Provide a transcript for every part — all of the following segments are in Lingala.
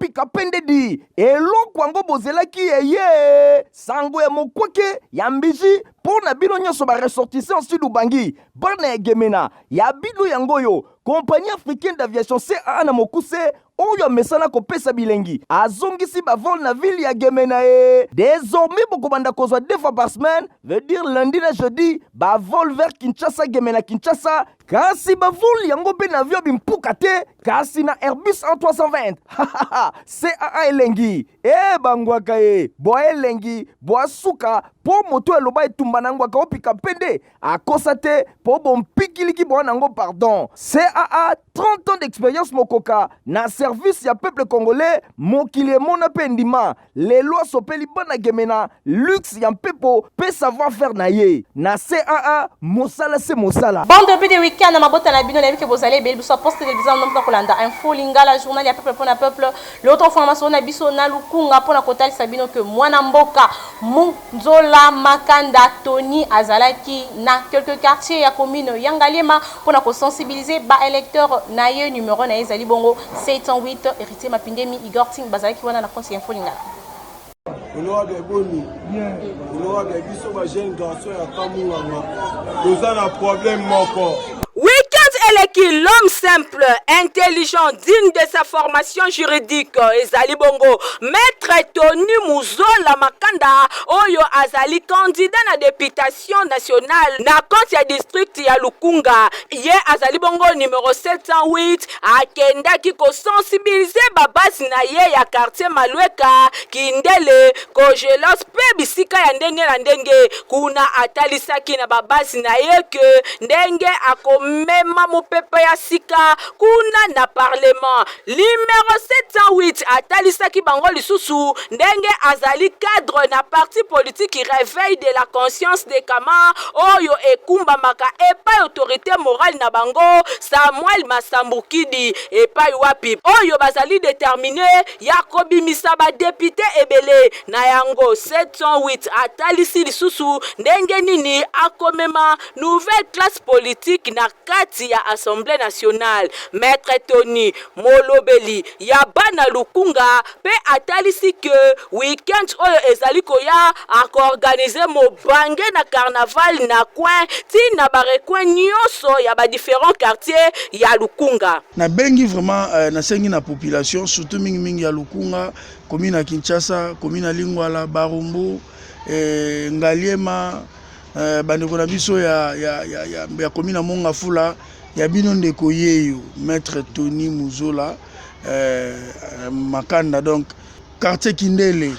Opika Pendedi. Eloko yango bozelaki eye sango ya mokwake ya mbiji mpo na bino nyonso ba ressortissants Sud Ubangi, bana ya Gemena, ya bino yango oyo Compagnie africaine d'aviation CAA na mokuse oyo amesana kopesa bilengi azongisi ba vol na ville ya Gemena e désormais bokobanda kozwa deux fois par semaine, veut dire lundi na jeudi, ba vol vers Kinshasa, Gemena, Kinshasa. Kasi ba vol yango mpe na avion bimpuka te, kasi na Airbus A320. CAA elengi e bangwaka e bwa elengi bwa suka mpo moto eloba etumba na ngwaka opika mpende akosa te mpo bompikiliki bwa nango pardon. CAA, 30 ans d'expérience mokoka na service ya peuple congolais, mokili emona mpe ndima. Lelo asopeli bana Gemena luxe ya mpepo mpe savoir faire na ye na CAA, mosala se mosala. Bon début de week-end na mabota na bino. Nayebi ke bozali ebele biso poste télévision mpona kolanda Info Lingala, journal ya peuple mpona peuple. L'autre information na biso na Lukunga mpona kotalisa bino ke mwana mboka Munzola Makanda Tony azalaki na quelques quartiers ya commune ya Ngaliema mpona kosensibiliser baélecteur na ye. Numéro na ye ezali bongo 708. Héritier Mapindemi, Igor Ting bazalaki wana na compte ya Info Lingala. Honorable, boni? Honorable, biso bajeune garçon ya Kamunganga toza na problème moko. Week-end eleki, l'homme simple, intelligent, digne de sa formation juridique, ezali bongo Maître Tony Muzola Makanda oyo azali candidat na députation nationale na compte ya district ya Lukunga. Ye azali bongo numéro 708. Akendaki kosensibiliser babase na ye ya quartier Malweka, Kindele, Kogelos mpe bisika ya ndenge na ndenge. Kuna atalisaki na babase na ye ke ndenge akomema mopepe ya sika kuna na parlement. Numero 708 atalisaki bango lisusu ndenge azali cadre na parti politique Réveil de la conscience de Kama oyo ekumbamaka epai autorité morale na bango Samuel Masambukidi, epai wapi oyo bazali déterminé ya kobimisa badéputé ebele. Na yango 708 atalisi lisusu ndenge nini akomema nouvelle classe politique na kati ya Assemblée nationale. Maître Tony, molobeli ya bana Lukunga, mpe atalisi ke weekend oyo ezali koya akoorganiser mobange na carnaval na coin ntina barecoin nyonso ya badifférents quartier ya Lukunga. Nabengi vraiment, nasengi na population, surtout mingimingi ya Lukunga, commune ya Kinshasa, commune ya Lingwala, Barumbu, Ngaliema, bandeko na biso ya commune ya Mongafula, ya bino ndeko yeyo Maître Tony Muzola Makanda. Donc quartier Kindele,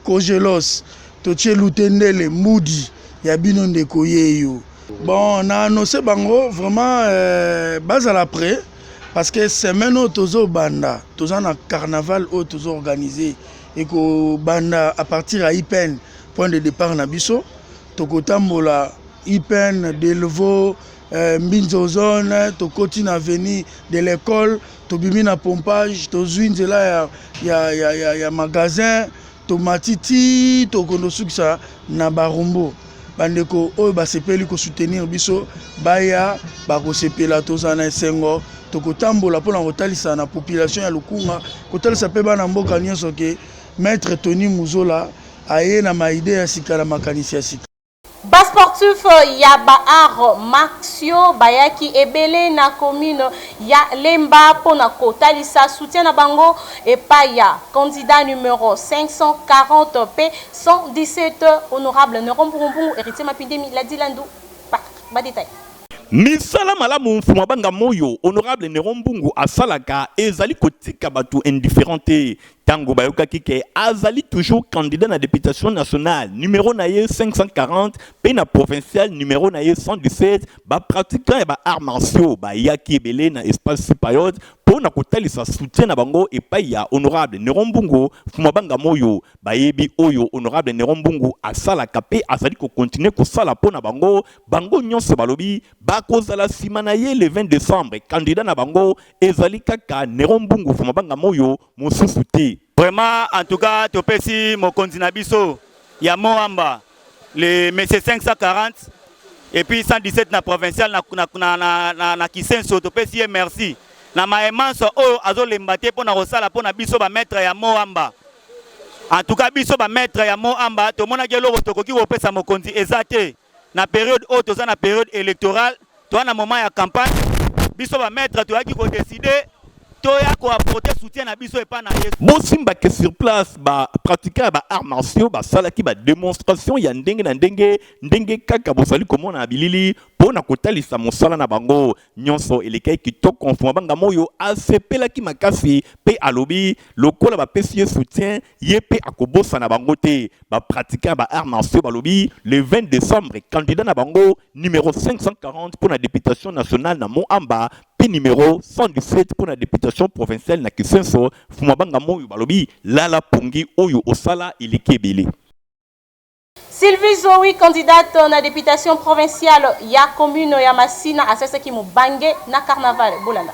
Kogelos, totie Lutendele, Mbudi, ya bino ndeko yeyo. Bon, na annonce bango vraiment bazala prêt parce que semaine oyo tozobanda, toza na carnaval oyo tozoorganiser. Ekobanda à partir ya IPN, point de départ na biso. Tokotambola IPN, Delvaux, Mbinzo zone, tokoti na avenue de l'école, tobimi na pompage, tozwi nzela ya magasin, tomati ti tokondo sukisa na Barumbu. Bandeko oyo basepeli kosoutenir biso baya, bakosepela, tozala na esengo. Tokotambola mpona kotalisa na population ya Lukunga, kotalisa mpe bana mboka nyonso ke Maître Tony Muzola aye na maidées ya sika, na makanisi ya sika. Basportif ya baarts martiaux bayaki ebele na commune ya Lemba mpona kotalisa soutien na bango epai ya candidat numéro 540 mpe 117, honorable Neron Mbungumbungu. Héritier Mapindemi, Ladi Landu, badétail. Misala malamu mfumu abanga moyo honorable Neron Mbungu asalaka ezali kotika bato indifférent te. Ntango bayokaki ke azali toujours candidat na députation nationale, numéro na ye 540, mpe na provincial, numéro na ye 117, bapratiquant ya baarts martiaux bayaki ebele na espace Supayot mpo na kotalisa soutien na bango epai ya honorable Neron Mbungu mfumu abanga moyo. Bayebi oyo honorable Neron Mbungu asalaka mpe azali kocontinuer kosala mpo na bango. Bango nyonso balobi bakozala nsima na ye le 20 décembre. Candidat na bango ezali kaka Neron Mbungu mfumu abanga moyo, mosusu te. Vraiment, en tout cas, topesi mokonzi na biso ya Moamba, le monsieur 540 et puis 117 na provincial na Kisenso, topesi ye merci. na maye manso oyo azolemba te mpo na kosala mpo na biso ba maître ya Moamba. En tout cas biso ba maître ya Moamba tomonaki eloko tokoki kopesa mokonzi eza te na periode oyo toza na periode électorale, toza na moment ya campagne. Biso ba maître toyaki ko décider toya ko apporter soutien na biso epa na ye. Bosimba ke sur place ba pratiquants ya ba arts martiaux basalaki ba demonstration ya ndenge na ndenge, ndenge kaka bozali komona na bilili, mpo na kotalisa mosala na bango. Nyonso elekaki kitoko. Mfuma Banga Moyo asepelaki makasi mpe alobi lokola bapesi ye soutien, ye mpe akobosana bango te. Ba pratiquants ya ba arts martiaux balobi le 20 décembre candidat na bango numéro 540 mpo na députation nationale na Mont-Amba mpe numéro 117 mpo na députation provinciale na Kisenso. Mfuma Banga Moyo balobi lala pongi oyo osala eleki ebele. Sylvie Zoe, candidate na députation provinciale ya commune ya Masina, asesaki mobange na carnaval. Bolanda.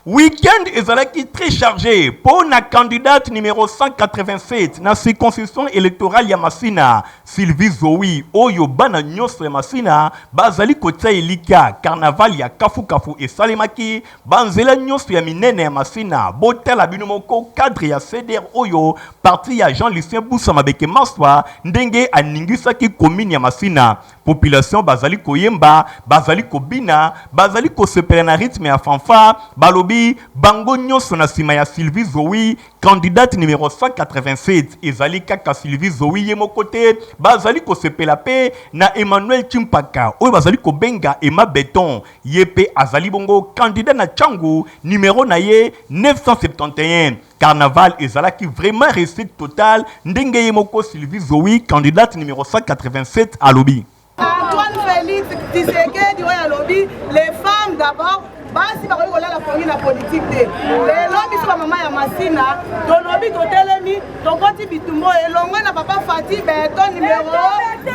Week-end ezalaki très chargé mpo na candidate numéro 187 na circonscription électorale ya Masina, Sylvie Zoe, oyo bana nyonso ya Masina bazali kotia elikya. Carnaval ya kafukafu esalemaki banzela nyonso ya minene ya Masina. Botala bino moko cadre ya CDR oyo parti ya Jean-Lucien Bussa Mabeke Maswa, ndenge aningisaki commune ya Masina. Population bazali koyemba, bazali kobina, bazali kosepela na rythme ya fanfare. Balobi bango nyonso na nsima ya Sylvie Zoe, candidate numéro 187. Ezali kaka Sylvie Zoe ye moko te, bazali kosepela mpe na Emmanuel Chimpaka oyo bazali kobenga Emma Beton. Ye mpe azali bongo candidat na Tshangu, numéro na ye 971. Carnaval ezalaki vraiment réussite totale, ndenge ye moko Sylvie Zoe, candidate numéro 187, alobi. Antoine Félix Tshisekedi oyo alobi les femmes d'abord, basi bakoki kolala pongi na politike te. Lelo biso bamama ya Masina tolobi, totelemi, tokoti bitumba oyo elongo na papa Fatshi Béton numéro 20.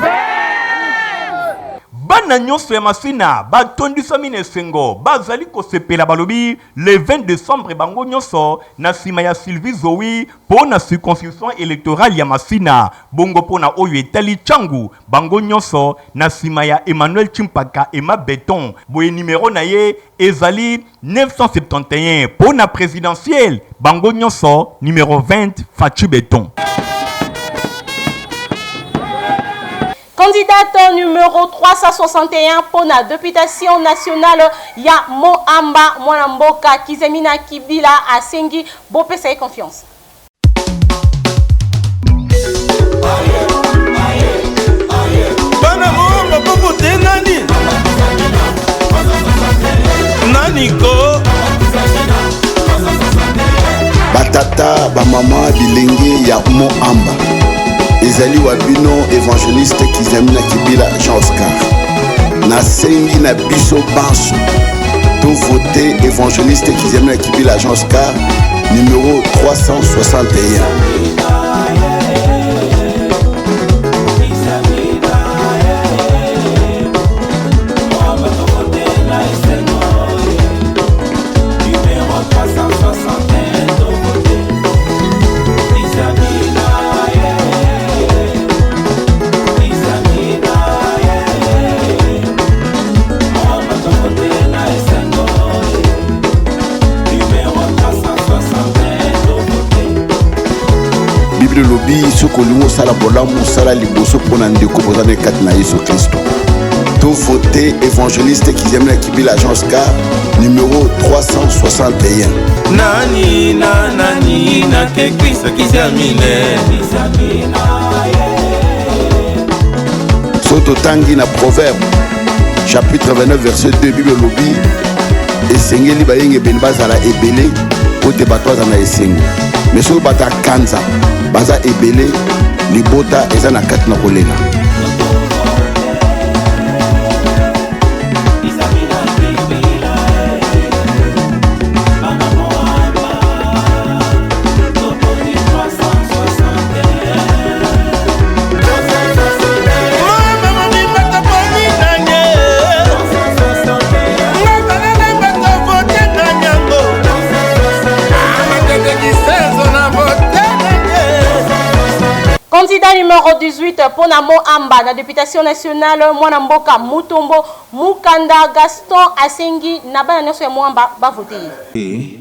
Bana nyonso ya Masina batondisami na esengo, bazali kosepela. Balobi le 20 décembre bango nyonso na nsima ya Sylvie Zoe mpo na circonscription électorale ya Masina. Bongo mpo na oyo etali Tshangu, bango nyonso na nsima ya Emmanuel Chimpaka Emma Beton, boye numero na ye ezali 971. Mpo na présidentielle, bango nyonso numéro 20, Fatshi Beton. Candidate numéro 361 pour la députation nationale ya Moamba, mwana mboka Kizemina Kibila asengi bopesa ye confiance. Bana Moamba, bovote nani nani ko? Batata, bamama, bilenge ya Moamba, ezali wa bino évangéliste Kizamina Kibila Jean Oscar. Nasengi na biso banso tovote évangéliste Kizamina Kibila Jean Oscar numéro 361. Bible elobi soki olingi osala bolamu, osala liboso mpo na ndeko boza na kati na Yesu Kristo. Tovote évangéliste Kizamina Kibila Jean Oscar numéro 361. Nani na nani na ke Kristo Kizamine. Soki totangi na Proverbe chapitre 29 verset 2, Bible elobi esengeli bayengebene bazala ebele po te bato baza na esengo, mais soki bato ya kanza baza ebele, libota eza na kati na kolela. Candidat numéro 18 mpo na Mont-Amba na deputation nationale, mwana mboka Mutombo Mukanda Gaston asengi na bana nyonso ya Mont-Amba ba voter ye.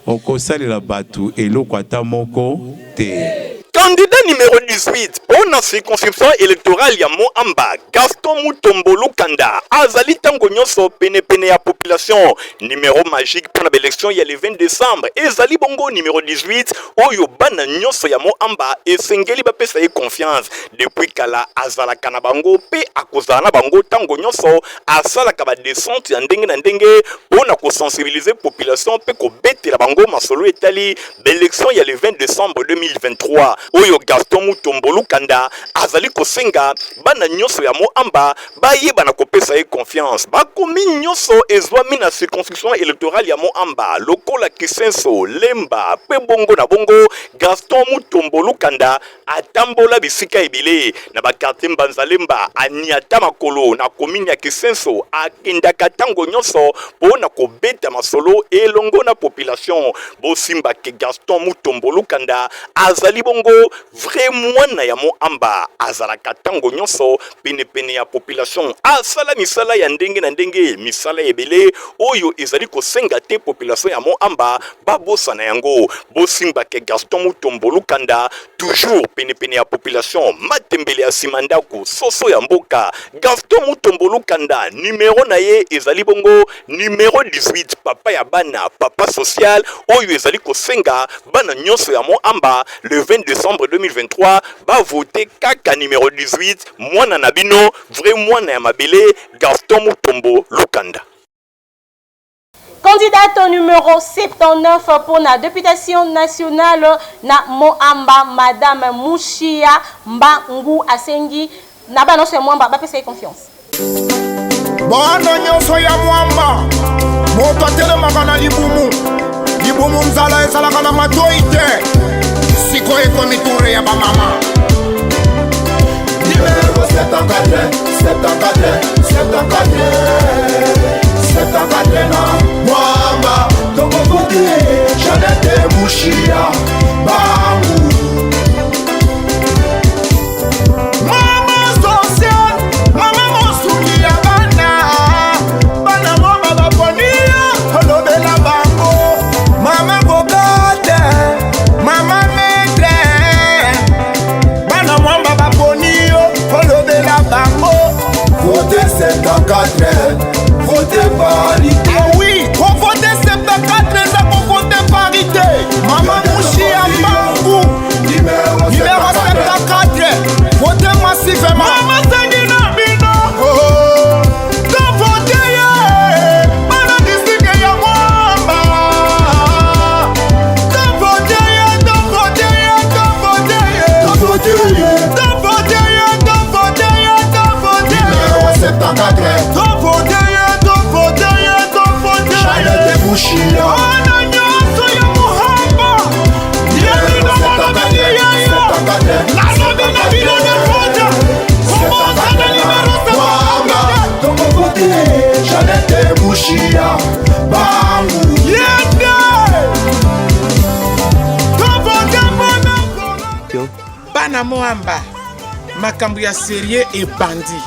Okosalela bato eloko ata moko te. Candidat numero 18 mpo na circonscription electorale ya Mont-Amba, Gaston Mutombo Lukanda azali ntango nyonso penepene ya population. Numero magique mpo na ba elections ya le 20 decembre ezali bongo numero 18 oyo bana nyonso ya Mont-Amba esengeli bapesa ye confiance. Depuis kala azalaka na bango mpe akozala na bango ntango nyonso. Asalaka ba descentes ya ndenge na ndenge mpo na ko sensibiliser population mpe kobetela bango masolo etali ba elections ya le 20 decembre 2023 oyo Gaston Mutombo Lukanda azali kosenga bana nyonso ya Mont-Amba bayeba na kopesa ye confiance. Ba communes nyonso ezwami na circonscription electorale ya Mont-Amba lokola Kisenso, Lemba mpe bongo na bongo. Gaston Mutombo Lukanda atambola bisika ebele na ba quartier Mbanza Lemba, aniata makolo na commune ya Kisenso, akendaka tango nyonso mpo na kobeta masolo elongo na population. Bosimba ke Gaston Mutombo Lukanda azali bongo vrai mwana ya Mont-Amba, azalaka tango nyonso penepene ya population, asala misala ya ndenge na ndenge, misala ebele oyo ezali kosenga te population ya Mont-Amba babosana yango. Bosimba ke Gaston Mutombo Lukanda toujours penepene ya population, matembele ya sima ndako, soso ya mboka. Gaston Mutombo Lukanda numero na ye ezali bongo numero 18, papa ya bana, papa social oyo ezali kosenga bana nyonso ya Mont-Amba le 20 decembre 2023 ba voter kaka numero 18, mwana na bino, vrai mwana ya mabele, Gaston Mutombo Lukanda. Candidate numero 79 pour la députation nationale na Moamba, Madame Mushia Mbangu asengi na bana nyonso ya Mwamba bapesa ye confiance. Bana nyonso ya Mwamba, moto atelemaka na libumu, libumu nzala ezalaka na matoi te, sikoyo ekomi ture ya bamama. Numero 74, 74, 74, 74 na Mwamba, tokovote Jeannette Mushia Bangu. Mama social, mama mosungi ya bana, bana moma baponi yo olobela bango. Mama kokate, mama maître, bana mwamba baponi yo olobela bango. Vote 74, vote parité. Ah oui, kovote 74 eza kovote parité. Mama Mushi ya Mbangu, numéro 74, vote massivement. Mama sengi na bino, oh, tovote ye, bana district ya Mwamba. Tovote ye, tovote ye, tovote ye. Tovote ye, tovote ye, tovote ye, tovote ye. Numéro 74. Tovote ye, tovote ye, tovote ye. Jeannette Mushia. Bana nyonso ya Muhamba, ye bino molobeli ye yo. Nalobi na bino na vote, komonza na numéro 74. Tokovote Jeannette Mushia Bangu. Yende! Tovote mpona Bana Moamba, makambo ya serieux ebandi.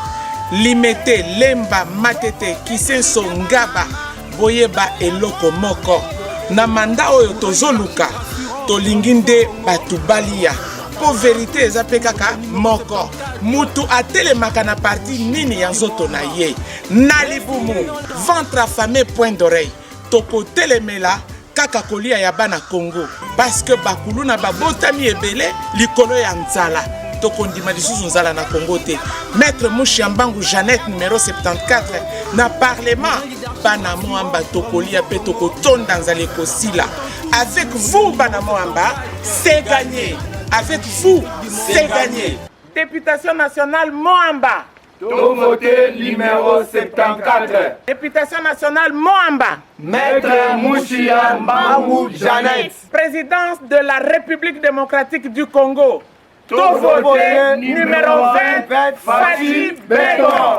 Limete, Lemba, Matete, Kisenso, Ngaba, boyeba eloko moko. Na manda oyo tozoluka, tolingi nde bato balia. Po verite eza pe kaka moko. Mutu atelemaka na partie nini ya nzoto na ye? Na libumu, ventre affame point d'oreille. Tokotelemela kaka kolia ya bana Congo parce que bakuluna babotami ebele likolo ya nzala. Tokondima lisusu nzala na Congo te. Maître Mushi Mbangu Jeannette numéro 74 na parlement, bana Moamba tokolia pe tokotonda nzala ekosila. Avec vous bana Moamba, c'est gagné. Avec vous, c'est gagné. Députation nationale Moamba. Tovote numéro 74. Députation nationale Moamba. Maître Mushia Mbangu Jeannette. Présidence de la République démocratique du Congo. Tovote numéro 20, Fatshi Béton.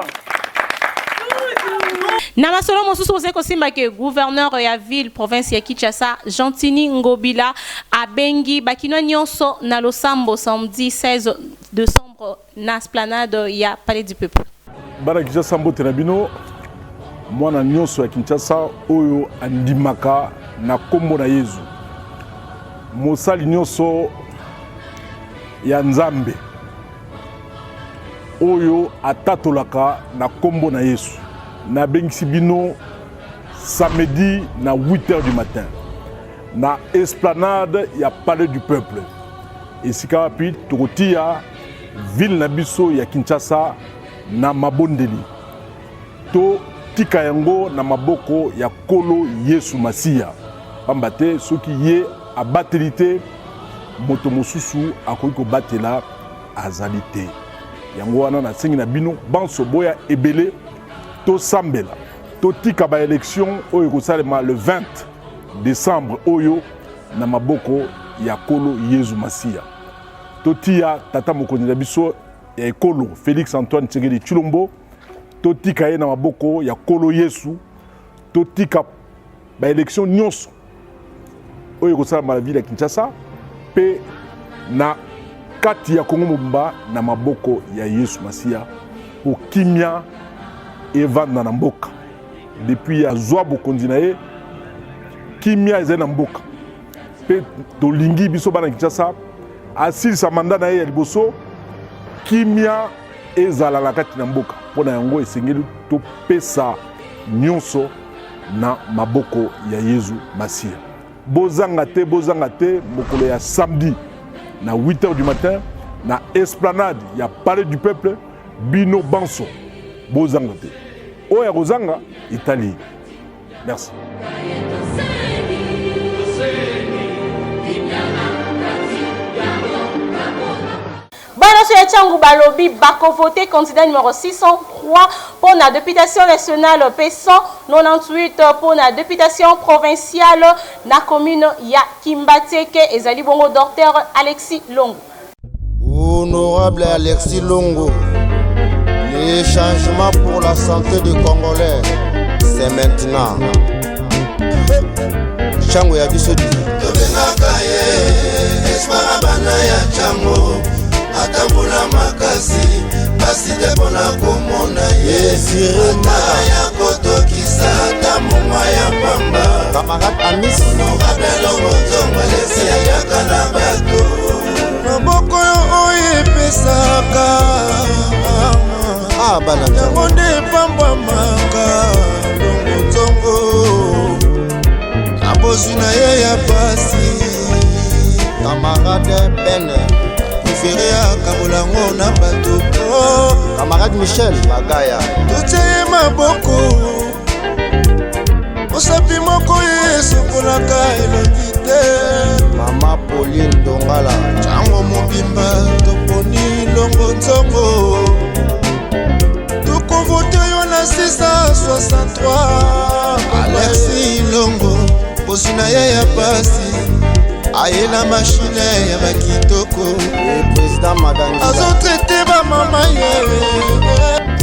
Na masolo mosusu, bozali kosimba ke gouverneur ya ville province ya Kinshasa, Gentiny Ngobila, abengi bakinois nyonso na losambo samedi 16 décembre na esplanade ya Palais du Peuple. Bana Kinshasa, mbote na bino. Mwana nyonso ya Kinshasa oyo andimaka na nkombo na Yezu, mosali nyonso ya Nzambe oyo atatolaka na nkombo na Yesu, nabengisi bino samedi na 8 heures du matin na esplanade ya Palais du Peuple, esika wapi tokotia ville na biso ya Kinshasa na mabondeli. Totika yango na maboko ya Nkolo Yesu Masiya, pamba te soki ye abateli te, moto mosusu akoki kobatela azali te. Yango wana nasengi na bino banso boya ebele, tosambela, totika ba election oyo ekosalema le 20 décembre oyo na maboko ya Nkolo Yesu Masiya. Totia tata mokonzi na biso ya ekolo Félix Antoine Tshisekedi Tshilombo, totika ye na maboko ya Nkolo Yesu. Totika ba election nyonso oyo ekosalama na ville ya Kinshasa mpe na kati ya Kongo mobimba na maboko ya Yesu Masiya, mpo kimia evanda na mboka. Depuis azwa bokonzi na ye, kimia ezali na mboka, mpe tolingi biso bana Kinshasa asilisa mandat na ye ya liboso, kimia ezala na kati na mboka. Mpo na yango esengeli topesa nyonso na maboko ya Yezu Masiya. Bozanga te, bozanga te mokolo ya samedi na 8 heures du matin na esplanade ya Palais du Peuple. Bino banso bozanga te, oyo ya kozanga etali. Merci. Bana nyonso ya Tshangu balobi bakovote candidat numéro 603 mpo na députation nationale mpe 198 mpo na députation provinciale na commune ya Kimbanseke. Ezali bongo Dr Alexis Longo. Honorable Alexis Longo, les changements pour la santé du Congolais, c'est maintenant. Chango ya biso di. Tobengaka ye espoir bana ya Tshangu, atambula makasi, pasi te mpona komona ye, ata ya kotokisa ata mongwa ya pamba. Camarade Amis. Honorable Longo Nzongo Alexis ayaka na bato. Maboko yo oyo epesaka. Ah, bana. Yango nde epambwamaka. Longo Nzongo na bozwi na ye ya pasi. Camarade Ben. Préféré akabola yango na bato. Camarade Michel Magaya. Totie ye maboko, mosapi moko ye esokolaka elongi te. Mama Pauline Dongala. Ntango mobimba toponi Longo Nzongo, tokovote yo na 663. Alexis Longo, bozwi na ye ya pasi, aye na mashine ya bakitoko. Président Magangi. Azotraite bamama ye.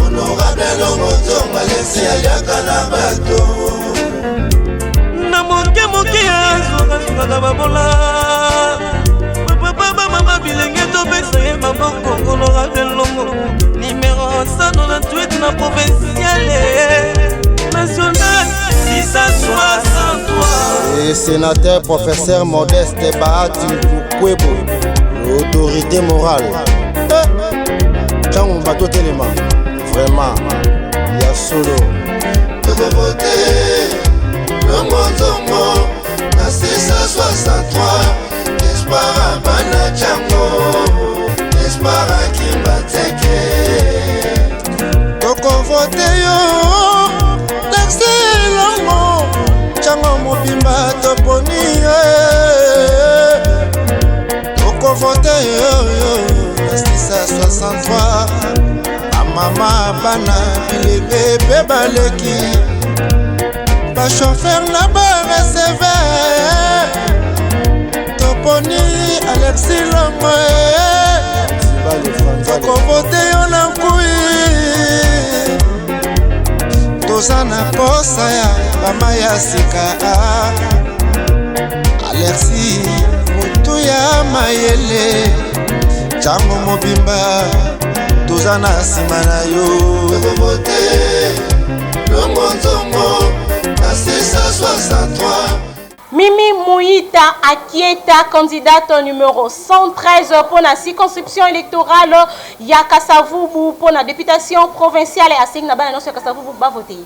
Honorable Longo Nzongo Alexis aliaka na bato. Na moke moke azokazokaka babola, bapapa, bamama, bilenge, topesa ye maboko. Honorable Longo numéro 198 na provinciale, national 663. Et sénateur professeur Modeste Bahati Lukwebo, l'autorité morale. Ntango bato telema, vraiment ya solo. Tokovote Longo Nzongo na 663, espoir bana Tshangu, espoir Kimbanseke. Tokovote yo taxi Longo, Tshangu mobimba toponi ye. Tokovote yo na 663, bamama, bana, bilenge mpe baleki, bachauffeur na bareceveur, toponi Alexis Longo. Tokovote yo na nkui. Toza na posa ya bama ya sika. Alexi motu ya mayele, ntango mobimba toza na nsima na yo. Tokovote Longo Nzongo na 663. Mimi Muita Akieta, candidate numéro 113 pour la circonscription électorale ya Kasavubu pour la députation provinciale asengi na bana nyonso ya Kasavubu ba voter.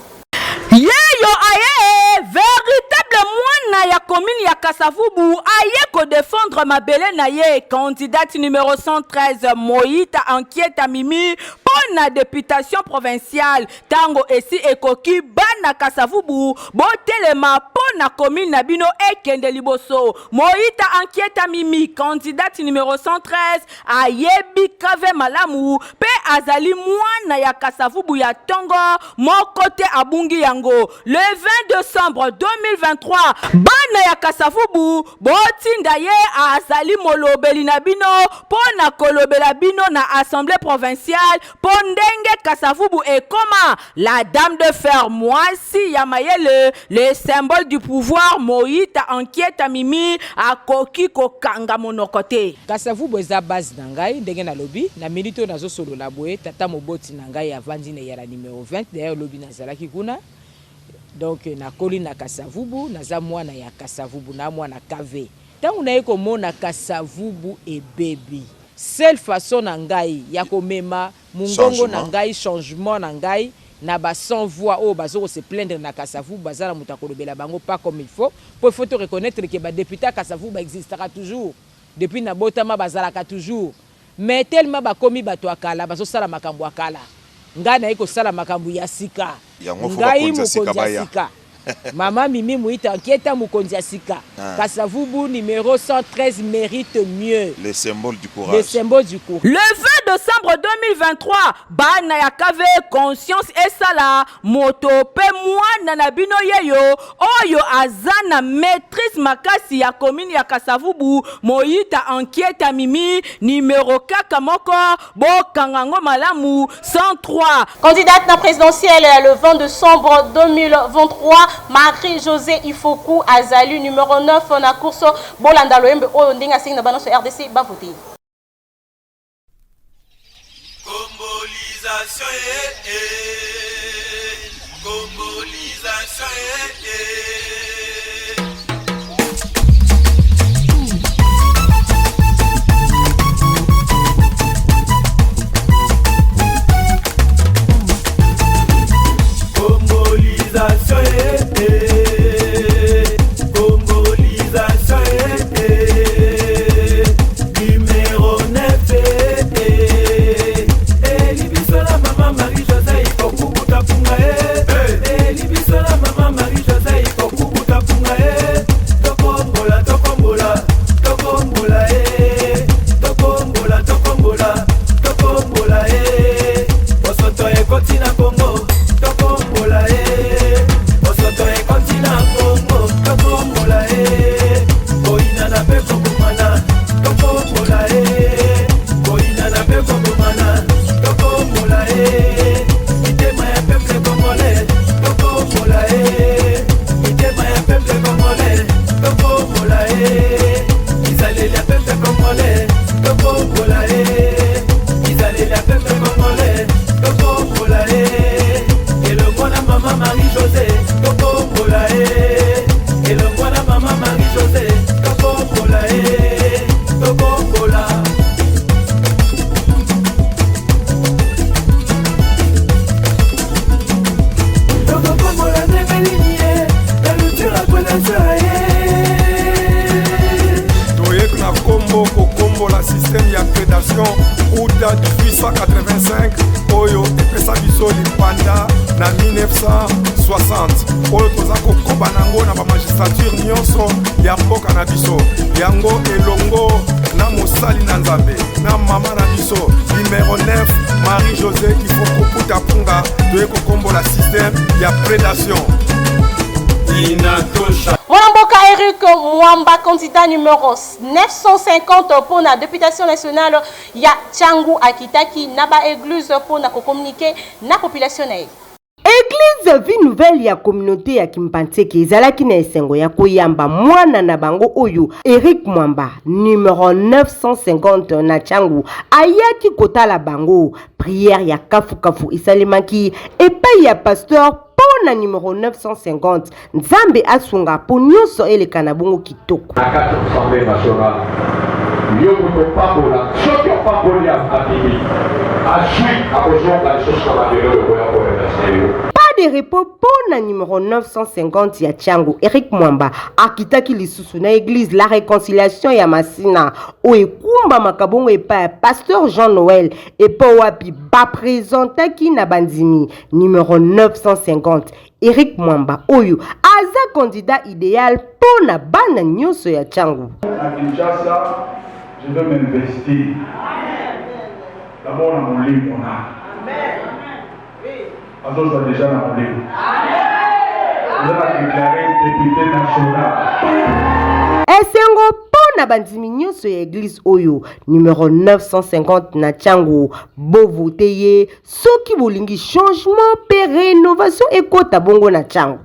Yeyo aye véritable mwana ya commune ya Kasavubu aye ko défendre mabele na ye, candidate numéro 113 Moïta Ankieta Mimi mpo na députation provinciale. Tango esi ekoki bana Kasavubu botelema mpo na commune na bino ekende liboso. Moïta Ankieta Mimi, candidate numéro 113, ayebi kave malamu mpe azali mwana ya Kasavubu ya tongo moko te abungi yango. Le 20 décembre 2023, bana ya Kasavubu botinda ye azali molobeli na bino mpo na kolobela bino na assemblée provinciale mpo ndenge Kasavubu ekoma la dame de fer, mwasi ya mayele, le symbole du pouvoir. Moïta Ankieta Mimi akoki kokanga monoko te. Kasavubu eza base na ngai. Ndenge nalobi na minute oyo nazosolola boye, tata moboti na ngai avandi na eyala numero 20. D'ailleurs lobi nazalaki kuna. Donc nakoli na Kasavubu, naza mwana ya Kasavubu, na mwana KV. Ntango naye komona Kasavubu ebebi, seule façon na ngai ya komema mongongo na ngai, changement na ngai na ba sans voix oyo bazo ko se plaindre na Kasavubu, baza na moto akolobela bango pas comme il faut. Po il faut to reconnaître que ba député ya Kasavubu ba existaka toujours depuis nabotama, bazalaka toujours, mais tellement bakomi bato ya kala, bazosala makambo ya kala. Ngai naye kosala makambo ya sika. Yango fo Ngai bakonzi ya sika mokonzi ya baya. sika, mama Mimi Muita Ankieta, mokonzi ya sika. Ah. Kasavubu numéro 113 mérite mieux. Le symbole du Le courage. symbole du courage. Le 20 décembre 2023, bana ya KV, conscience esala moto mpe mwana na bino yeyo oyo aza na maîtrise makasi ya commune ya Kasavubu, Moïta Ankieta Mimi, numéro kaka moko, bokanga yango malamu, 103. Candidate na présidentielle le 20 décembre 2023, Marie-Josée Ifoku azali numéro 9 na course. Bolanda loyembe oyo ndenge asengi na bana nyonso RDC ba voter. Congolization, eh, eh. Congolization, eh, eh. Congolization, eh, eh. Congolization, eh, eh. Numéro 9, eh, eh. Elibiso la mama Marie-Josée Ikokubuta punga, eh. Elibiso la mama Marie-Josée Ikokubuta punga, eh. Tokombola, tokombola, tokombola, eh. Tokombola, tokombola, tokombola, eh. Bosoto ekoti na Congo, tokombola, eh. Bosoto ekoti na Congo, tokombola, eh. Koyinana mpe kobomana, tokombola, eh. Koyinana mpe kobomana, tokombola, eh. Mitema ya peuple congolais, tokombola, eh. Mitema ya peuple congolais, tokombola, eh. Bizaleli ya peuple congolais, tokombola, eh. Bizaleli ya peuple congolais, tokombola, eh. Elongo na mama Marie-Josée, tokombola, eh. Elongo na mama Marie-Josée, tokombola, eh. Tokombola. Tokokombola ndenge nini ye na lutura mpona ye. Toye na nkombo kokombola système ya prédation uta 1885 oyo epesa biso lipanda na 1960, oyo toza kokoba nango na bamagistrature nyonso ya mboka na biso. Yango elongo na mosali na Nzambe na mama na biso numéro 9 Marie-Josée Ifoku Punga, toye kokombola système ya prédation. Inatosha. Mwana mboka Eric Mwamba, candidat numéro 950 pour la députation nationale ya Tshangu, akitaki na ba église pour na communiquer na population na ye. Eglise Vie Nouvelle ya communauté ya Kimbanseke ezalaki na esengo ya koyamba mwana na bango oyo Eric Mwamba numero 950 na Tshangu ayaki kotala bango. Prière ya kafukafu esalemaki epai ya pasteur mpo na numero 950. Nzambe asunga mpo nyonso eleka na bongo kitoko. Na kati ya Assemblee nationale, yo moto opambola, soki opamboli andimi, azwi, akozonga lisusu na mabele oyo okoya ko remercier yo. Pas de repos mpo na numero 950 ya Tshangu, Eric Mwamba akitaki lisusu na eglise La Reconciliation ya Masina oyo ekumbamaka bongo epai ya Pasteur Jean Noël epai wapi ba presentaki na bandimi numero 950 Eric Mwamba oyo aza candidat ideal mpo na bana nyonso ya Tshangu. Na Kinshasa, je vais m'investir d'abord na molimo na azozwa deja na molimo eza na déclaré député national. Esengo mpo na bandimi nyonso ya eglise oyo numero 950 na Tshangu, bovote ye soki bolingi changement mpe renovation ekota bongo na Tshangu.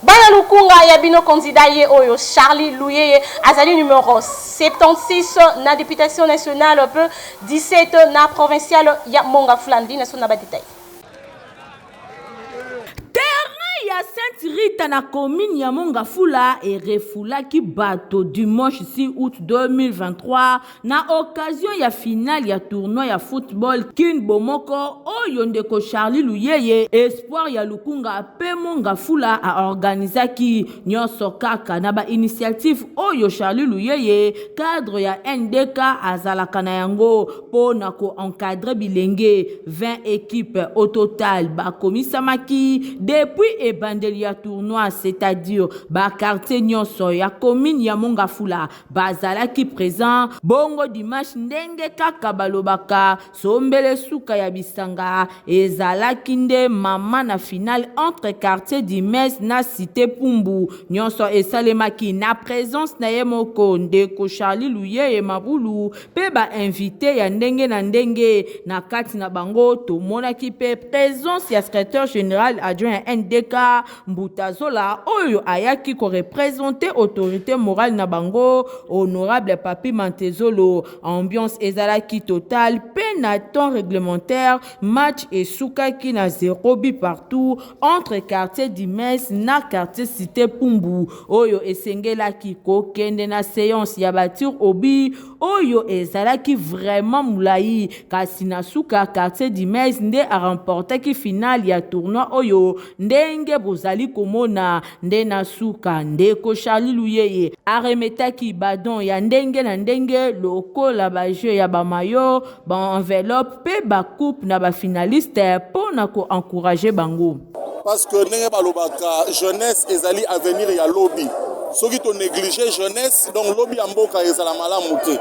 Bana Lukunga ya bino candidat ye oyo Charly Luyeye azali numero 76 na deputation nationale pe 17 na provinciale ya Monga Fulandi na sona ba details. Terrain ya Sainte Rita na commune ya Mont-Ngafula erefulaki bato dimanche 6 août 2023 Na occasion ya finale ya tournoi ya football Kin Bomoko oyo ndeko Charly Luyeye, Espoir ya Lukunga pe Mont Ngafula a organisaki, nionso kaka na ba initiatives oyo Charly Luyeye, cadre ya NDK azalaka na yango po na ko encadrer bilenge. 20 equipes au total bakomisamaki depuis ebandeli ya tournoi, c'est-à-dire ba quartiers nionso ya commune ya Mont Ngafula Bazalaki present bongo dimanche ndenge kaka balobaka sombele suka ya bisanga ezalaki nde mama na finale entre quartier Dimes na cite Pumbu nionso esalemaki na presence na ye moko ndeko Charly Luyeye Mabulu pe ba invites ya ndenge na ndenge na kati na bango tomonaki pe presence ya secretaire general adjoint ya NDK Mbuta Zola oyo ayaki ko representer autorite morale na bango, honorable Papy Mantezolo. Ambiance ezalaki totale mpe na temps reglementaire, match esukaki na zero but partout entre quartier Dimes na quartier Cite Pumbu oyo esengelaki kokende na seance ya ba tirs au but oyo ezalaki vraiment mulayi kasi na suka quartier Dimes nde a remportaki finale ya tournoi oyo ndenge bozali komona nde na suka ndeko Charly Luyeye a remetaki ba dons ya ndenge na ndenge lokola ba jeux ya ba maillots, ba enveloppes pe ba coupes na ba finalistes po na ko encourager bango. Parce que ndenge balobaka jeunesse ezali avenir ya lobi. Soki to negliger jeunesse donc lobi ya mboka ezala malamu te.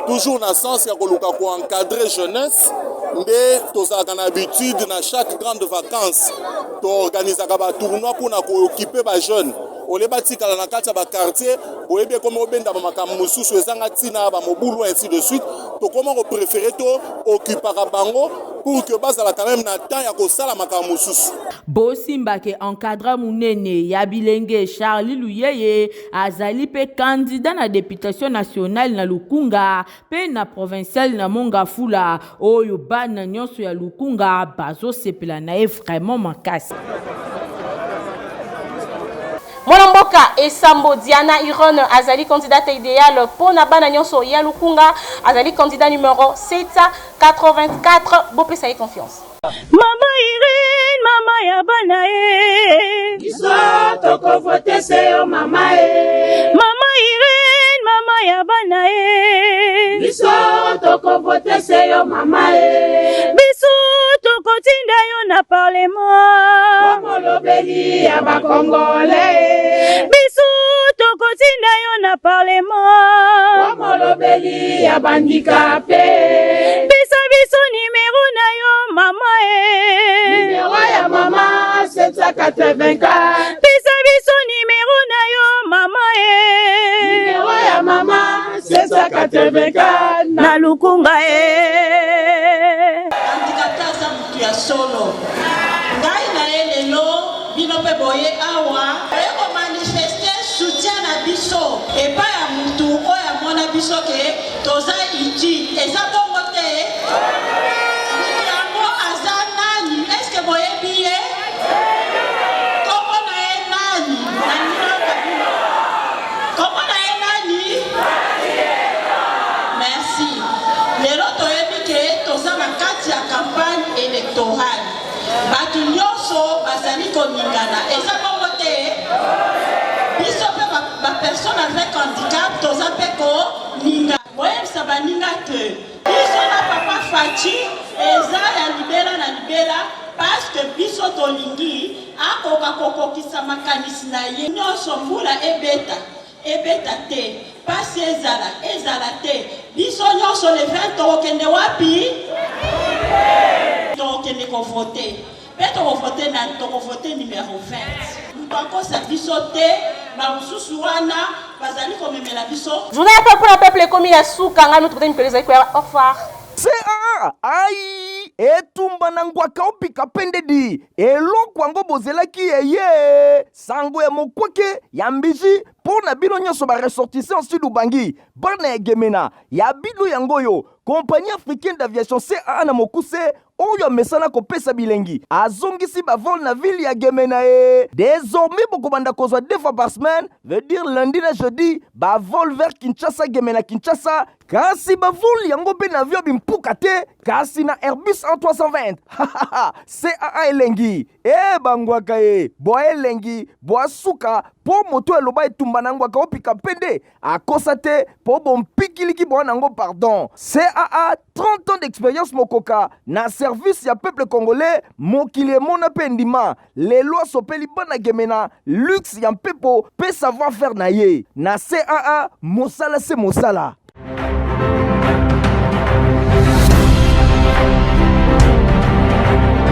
Toujours na sens ya koluka ko encadrer jeunesse nde tozalaka na habitude na chaque grande vacance to organisaka ba tournois mpona ko occuper ba jeunes ole batikala na kati ya ba quartier boyebi ekomi obendama makambo mosusu ezanga ntina ba mobulu ainsi de suite tokoma ko préférer to occupaka bango pour que bazala quand même na temps ya kosala makambo mosusu. Bosimba ke encadreur munene ya bilenge Charly Luyeye azali pe candidat na deputation nationale na Lukunga pe na provinciale na Mont Ngafula oyo bana nionso ya Lukunga bazosepela na ye vraiment makasi. Mwana mboka Esambo Diana Iron azali candidate ideale mpo na bana nyonso ya Lukunga, azali candidat numero 784, bopesa ye confiance. Mama Irene, mama ya bana ye. Biso tokovote se yo mama ye. Mama Irene, mama ya bana ye. Biso tokovote se yo mama ye. Biso tokotinda yo na parlement. Molobeli ya ba Congolais. Biso tokotinda. na yo na parlement. Molobeli ya bandikape. Pesa biso nimero na yo mama e. Nimero ya mama 784. Pesa biso nimero na yo mama e. Nimero ya mama 784. Na lukunga e. Handicapé aza motu ya solo. Ngai na ye lelo bino mpe boye awa toye komanifeste soutien na biso epai ya motu oyo amona biso ke toza utile. Eza bongo te? Motu yango aza nani? Eske boyebi ye? Kombo na ye nani? Nalingi nayoka bino. Kombo na ye nani? Merci. Lelo toyebi ke toza na kati ya campagne electorale. Bato nyonso bazali koningana. Eza bongo te? Biso pe ba, ba personnes avec handicap toza pe koningana. Boyebisa baninga ke biso na papa Fatshi eza ya libela na libela parce que biso tolingi akoka kokokisa makanisi na ye nyonso mbula ebeta ebeta te pasi ezala ezala te biso nyonso le 20 tokokende wapi? Tokokende kovote Pe toko vote nani? Toko vote numero 20. Mutu akosa biso te, ba mususu wana bazali komemela biso. Journée ya peuple na peuple ekomi na suka ngai moto mikolo ezali koya au revoir. CAA ai etumba na ngwaka opika pende di eloko yango bozelaki eye sango ya mokwake ya mbiji mpo na bino nyonso ba ressortissants sud ubangi bana ya gemena ya bino yango oyo compagnie africaine d'aviation CAA na mokuse oyo amesana kopesa bilengi azongisi ba vol na ville ya Gemena e désormais bokobanda kozwa deux fois par semaine veut dire lundi na jeudi ba vol vers Kinshasa Gemena Kinshasa kasi ba vol yango mpe na avion bimpuka te kasi na Airbus A320 CAA elengi e bangwaka e bwa elengi bwa suka mpo moto eloba etumba na ngwaka opika mpende akosa te po bompikiliki bwa nango pardon caa 30 ans d'experience mokoka na service ya peuple congolais mokili emona pe endima lelo asopeli bana gemena luxe ya mpepo pe savoir faire na ye na caa mosala se mosala.